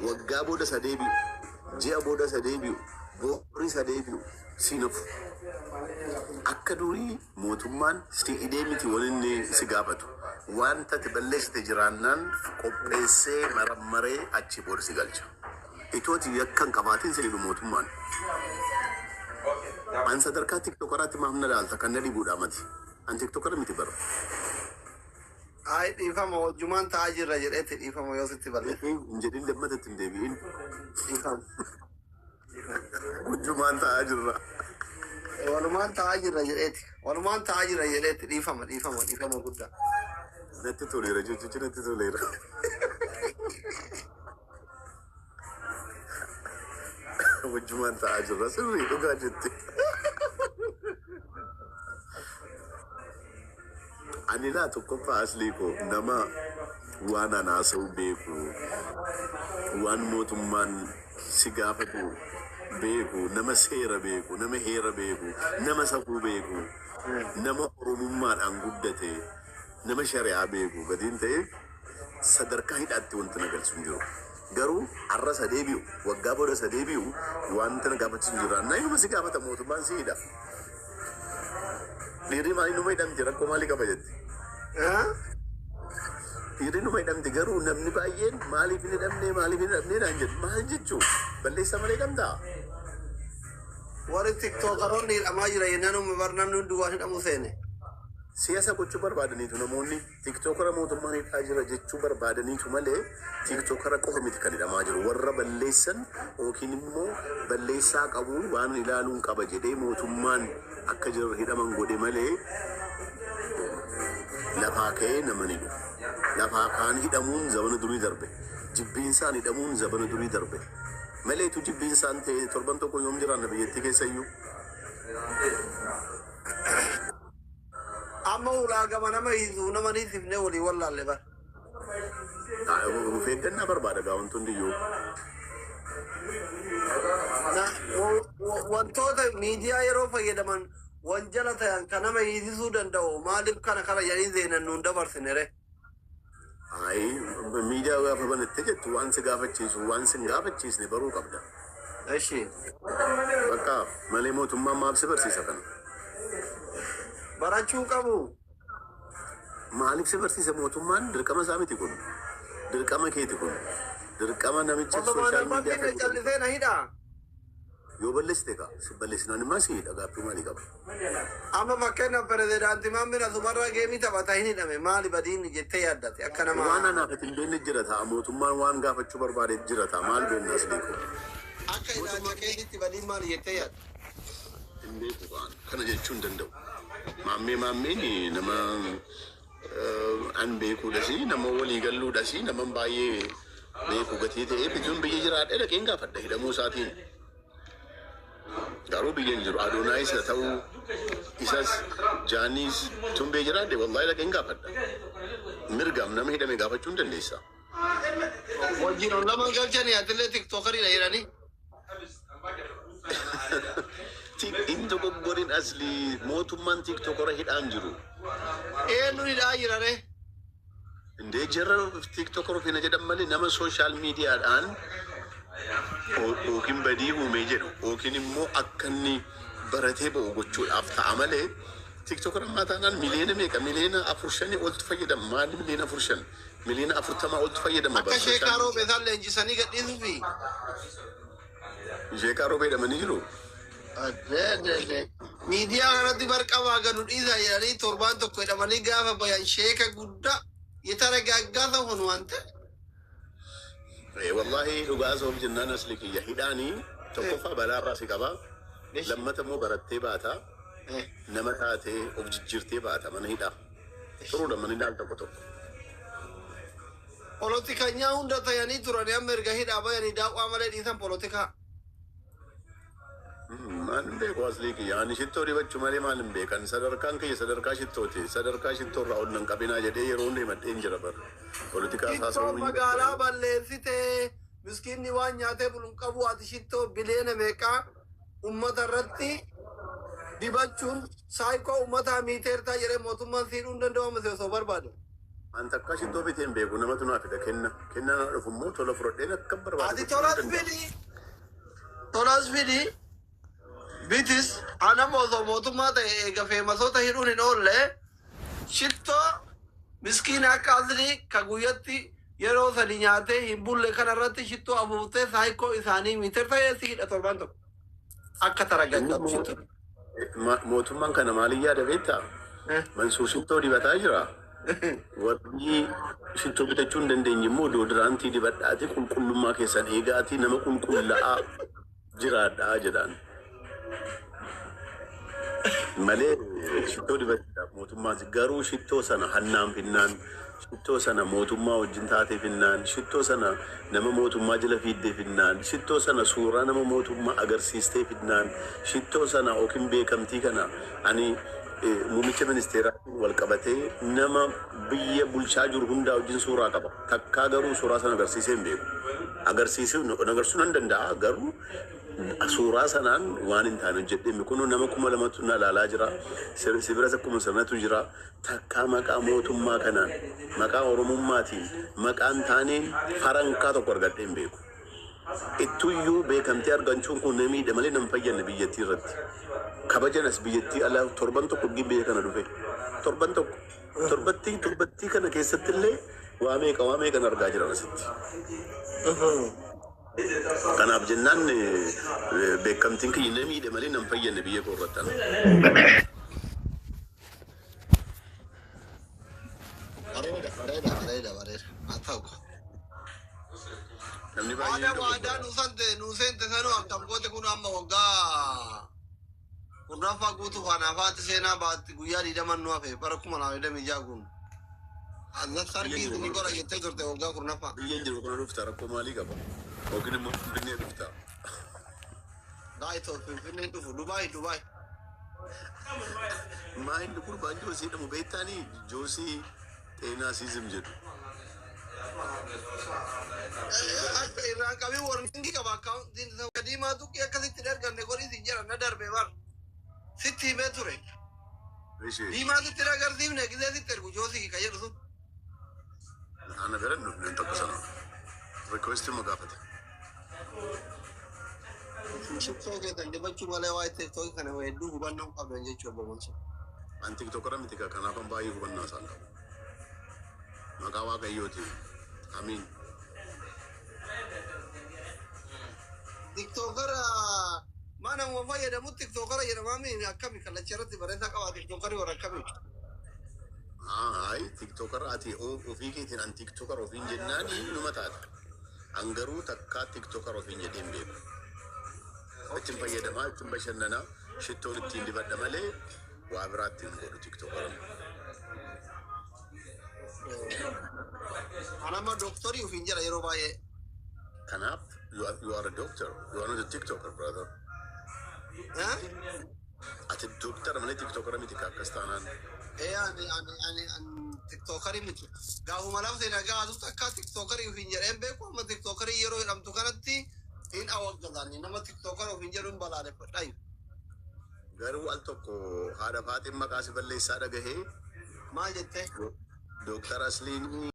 Waggaa booda isa deebi'u, ji'a booda isa deebi'u, boori isa deebi'u siin hafu. Akka durii mootummaan si hidhee miti waan inni si gaafatu. Wanta ati balleessite jiraannaan qopheessee marammaree achi booda si galcha. Itoo ati yakka hin qabaatin sin hidhu mootummaan. An sadarkaa tiktokaraatti maaf na laalta kan na dhibuudha mati. An tiktokara miti bara. Ayi, dhiifama, wajjumaan ta'aa jirra jedheetti, dhiifama yoo sitti balleesse. Hin jedhin, lammata itti hin deebi'in. Dhiifama. Wajjumaan ta'aa jirra. Walumaan ta'aa jirra jedheeti. Walumaan ta'aa jirra jedheetti, dhiifama, dhiifama, dhiifama guddaa. Natti toleera jechichi, natti toleera. Wajjumaan ta'aa jirra, sirrii, dhugaa jette. Ani laa tokkoffaa, aslii koo, nama waan an haasa'u beeku, waan mootummaan si gaafatu beeku, nama seera beeku, nama heera beeku, nama safuu beeku, nama oromummaadhaan guddate, nama shari'aa beeku gatiin ta'eef sadarkaa hidhaatti wanti na galchu hin jiru. Garuu har'a isa deebi'u, waggaa booda isa deebi'u, wanta na gaafachiisu hin jiru. Annaa inuma si gaafata mootummaan, si hidha. Dhiirri maal inuma hidhamti, rakkoo maalii qaba jetti? Dhiirri inuma hidhamti, garuu namni baay'een maaliif hin hidhamne, maaliif hin hidhamne naan jedhu. Maal jechuu, balleessaa malee hidhamtaa? Warri tiktookaroonni hidhamaa jira jennaan uumma bar namni hundi waan hidhamu seene. Siyaasa gochuu barbaadaniitu namoonni tiktokara mootummaan hidhaa jira jechuu barbaadaniitu malee tiktokara qofa miti kan hidhamaa jiru. Warra balleessan yookiin immoo balleessaa qabu waan ilaaluun qaba jedhee mootummaan akka jiran hidhaman godhe malee lafaa ka'ee nama ni dhufu. Lafaa kaan hidhamuun zabana durii darbe. Jibbiinsaan hidhamuun zabana durii darbe. Maleetu jibbiinsaan ta'e torban tokko yoom jiraanna biyyattii keessayyuu? Amma ulaagama nama hiisuu nama ni sifnee walii wallaalle bar. Of eeggannaa barbaada gaa wanti hundiyyuu. Wantoota miidiyaa yeroo fayyadaman wanjala ta'an kan nama hiisisuu danda'u maaliif kana kana jedhanii seenan nuun dabarsine re? Ayi, miidiyaa gaafa banatte jettu waan si gaafachiisu, waan si hin gaafachiisne baruu qabda. Eshi. Bakka malee mootummaan maaf si barsiisa kana? Barachuu qabu. Maaliif si barsiisa mootummaan? Dirqama isaa miti kun. Dirqama keeti kun. Dirqama namicha Osoo social media barsiifne callisee na hidhaa. Yoo balleessite kaa, si balleessinaan immoo si hidha, gaaffii maalii qaba? Amma fakkeenyaaf pirezidaantii Maammin asumarraa geemii taphata hin hidhame, maali badiinni jettee yaaddate akka nama? Waan anaaf ati hin beekne jira ta'a, mootummaan waan gaafachuu barbaade jira ta'a, maal beekna, asliiko? Akka ilaalcha keetitti badiin maali jettee yaadda? Hin beeku waan kana jechuu hin danda'u. Maammeen nama an beekuudhasi, nama walii galluudhasi, nama baay'ee beeku gatii ta'ee bituun biyya jiraadhee dhaqeen gaafadha hidhamuu isaatiin. Garuu biyya hin jiru. Adonaayis haa ta'uu, isas Jaanis tun biyya jiraadhe wallaahi dhaqeen gaafadha. Mirgaam nama hidhame gaafachuu hin dandeessa. Wajjin ol lama galchanii atillee tiktokariidha jedhanii. Hin dogoggorin asli, mootummaan tiktokora hidhaan jiru. Eenyuun hidhaa jira ree? Indee jarra tiktokora ofiina jedhan malee nama social miidiyaadhaan yookiin badii uumee jedhu yookiin immoo akka inni baratee ba'u gochuudhaaf ta'a malee tiktokora ammaa taanaan miliyoona meeqa, miliyoona 4-5 oltu fayyadama. Maali, miliyoona 4-5, miliyoona 40 oltu fayyadama. Akka sheekaa roobee isaan leenjisanii gadhiisuufi. Sheekaa roobee hidhamanii jiru. Miidiyaa kanatti barqabaa gadu dhiisaa jedhanii torbaan tokko hidhamanii gaafa bayan sheeka guddaa የተረጋጋ ሰው ሆኖ አንተ Wallahi dhugaa soof jennaan, asli kiyya, hidhaanii tokkoffaa balaarraa si qaba. Lammata immoo barattee baata. Nama taatee of jijjiirtee baata mana hidhaa. Turuudha mana hidhaan tokko tokko. Polotikanyaa hunda tayanii turanii amma erga hidhaa bayanii daawwaa malee dhiisan polotikaa. Maal hin beeku, aslii kiyya. Ani shittoo dibachuu malee maal hin beekan. Sadarkaan kiyya sadarkaa shittooti. Sadarkaa shittoorraa ol nan qabinaa jedhee yeroo hunda himadheen jira bara. Poolitikaa Shittoo haasa'uu magaalaa balleessite, miskiinni waan nyaatee bulu hin qabu, ati shittoo biliyoona meeqaa ummata irratti dibachuun saayikoo ummataa miiteertaa jedhee mootummaan siidhuu hin danda'u amma si osoo barbaade. An takkaa shittoo bitee hin beeku, namatu naa fida kenna. Kennaa naa dhufu immoo tola fudhadheen akka barbaade Ati gochuu nan tolas danda'a. fidi. Tolas fidi. Bitis anama osoo mootummaa ta'e eega feemasoota hidhuun hin oolle, shittoo miskiina akka Aslii ka guyyatti yeroo sadi nyaatee hin bulle kanarratti shittoo afuuftee saayikoo isaanii miitir ta'ee si hidha torban tokko akka Inni taragaggatu immoo shittoo. mootummaan kana maaliin yaada beektaa? Mansuur shittoo dibataa jira. Warri shittoo bitachuu hin dandeenye immoo deodorantii dibadhaatii qulqullummaa keessan eegaatii nama qulqullaa'aa jiraadhaa jedhaan. Malee shittoo dibachuudhaaf mootummaan garuu shittoo sana hannaan finnaan, shittoo sana mootummaa wajjin taatee finnaan, shittoo sana nama mootummaa jala fiiddee finnaan, shittoo sana suuraa nama mootummaa agarsiistee finnaan, shittoo sana yookiin beekamtii kana ani muummicha ministeeraatiin wal qabatee nama biyya bulchaa jiru hundaa wajjin suuraa qaba. Takkaa garuu suuraa sana agarsiisee hin beeku. Agarsiisuu agarsiisuu nan danda'a, garuu suuraa sanaan waan hin taane hojjedhee kun nama 2000tu na ilaalaa jira. Sibiras akkuma sanatu jira. Takkaa maqaa mootummaa kanaan, maqaa Oromummaatiin, maqaan taaneen farankaa tokko argadhee hin beeku. Ittuyyuu beekamtii argachuun kun na miidhe malee nan fayyadne biyyattii irratti. Kabajanas biyyattii alaa torban tokko biyya kana dhufe. Torban tokko. Torbattii torbattii kana keessatti illee waa meeqa waa meeqan argaa jiran asitti. Kanaaf jennaan beekamtiin kiyya na miidhe malee nan fayyadne biyya koo irratti ana. Bareeda, bareeda, bareeda, bareeda. Haa ta'u. Namni baay'een Waadaa waadaa dogoggora. nu sante nu seente sanuu akkam goote? Kun amma waggaa 10ffaa guutuuf anaafaatti seenaa baatti guyyaa 20 nu hafe bara 2026 kun. Biyya Sargii jiru isinii kana godha jettee turte waggaa 10ffaa. Biyya jiru kana dhufta, rakkoo maalii qaba? Yookiin immoo Finfinnee dhufta. Daa'itoo Finfinneen dhufu, Dubaay, Dubaay. Maa inni gurbaan Joosii jedhamu beektaanii, Joosii xeenaa siizim jedhu. Akka irraan qabii warningi qaba, akkaawuntiin isa diimaa tuqqii akkasitti hin erganne godhii sin jedha, na darbe bar. Sitti himee ture. Ishee. Diimaa sitti hin agarsiifne gisee sitti ergu Joosii ka jedhu sun. Ana bira hin dhufne tokko sana. Request ma gaafate. Shittoo keessan dibachuu malee waa'ee TikTokii kana hedduu hubannoo hin qabdan jechuudha, obbo Mansuur. An TikTokara miti, kanaafan baay'ee hubannaa isaan qabu. Maqaa Waaqayyootiin. Amiin. Tiktokara mana nama fayyadamu tiktokara jedhamaa mi akkami? Kallacha irratti barreessaa qaba tiktokari warra akkamii? Hayi, TikTokara ati ofii keetiin an TikTokara ofiin jennaani numa taata. An garuu takkaa TikTokara ofiin jedhee hin beeku. Ittiin fayyadamaa, ittiin bashannanaa, shittoon ittiin dibadha malee waa biraa ittiin godhu TikTokara. Anama dooktorii ofiin jedha yeroo baay'ee. Kanaaf you are a doctor. You are not a TikToker, brother. Eh? Ati doctor malee TikTokara miti akkas taanaan. Ee, ani tiktokarii miti. Gaafuma lafti nagaa atutti akka tiktokarii ofiin jedheen beeku, amma tiktokarii yeroo jedhamtu kanatti hin awwaggazani, nama tiktokara ofiin jedhu hin balaaleffadha. Garuu al tokko haadha faatiin maqaa si balleessaa dhagahee. Maal jettee? Dooktar Asliin.